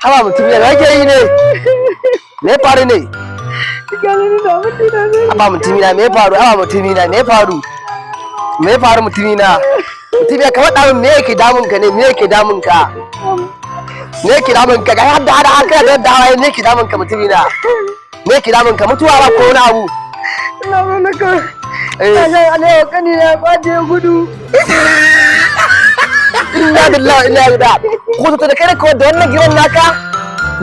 Haba mutum ya rage yi ne? Me faru ne? Haba mutumina, me faru? Haba mutumina, me faru? Me faru mutumina? Mutumina, ka faɗa min me yake damun ka ne? Me yake damun ka? Me yake damun ka? Ga hadda hada haka da hawaye, me yake damun ka mutumina? Me yake damun ka? Mutuwa ba ko wani abu? Ina zo na ka. Ina shan alewa, kani na kwace gudu. Inna lillahi wa inna ilaihi raji'un. Ko to da kai ko da wannan gidan naka?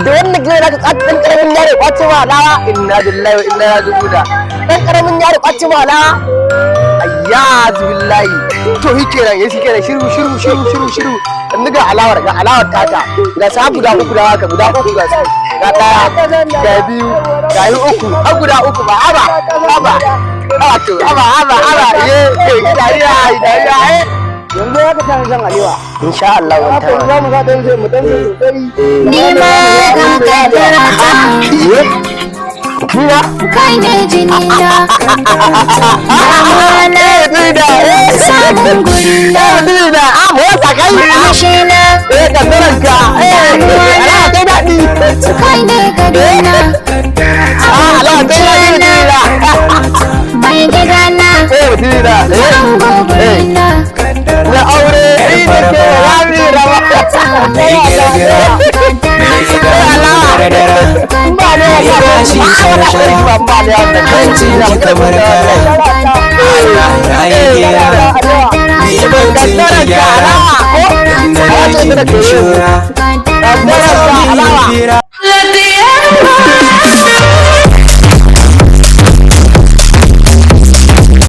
Da wannan gidan naka dan karamin yaro kwace ma alawa. Inna lillahi wa inna ilaihi raji'un. Dan karamin yaro kwace ma alawa. Ayya billahi. To shi kenan, ya shi kenan, shiru shiru shiru shiru shiru. Yanzu ga alawar, ga alawar tata. Ga sa guda uku da haka, guda uku ga su. Ga daya, ga biyu, ga yi uku, har guda uku ba haba haba. Haba to haba haba haba ye ye dariya dariya eh. Yanzu ya ka tana shan alewa. Insha Allah wani Haka za mu sa dan sai mu dan sosai. Ni ma ga kaddara ta. Kina? Kai ne jini na, damuwa na, samun guri na, Da a motsa kai. murmushi na, Eh, kaddaran ka. Eh, ala kai daɗi. kai ne gadona, Ah, ala kai daɗi na. mai gidana, Eh, mutumina. Eh, ango gurina. Na aure ni da ke rami rawa. Ba ne ya Gashi shara-shara, ba ne ya hancin ki kamar kara. Allah ya yi gira, ni bancin ki gyara. Inda nake shura, matso min fira.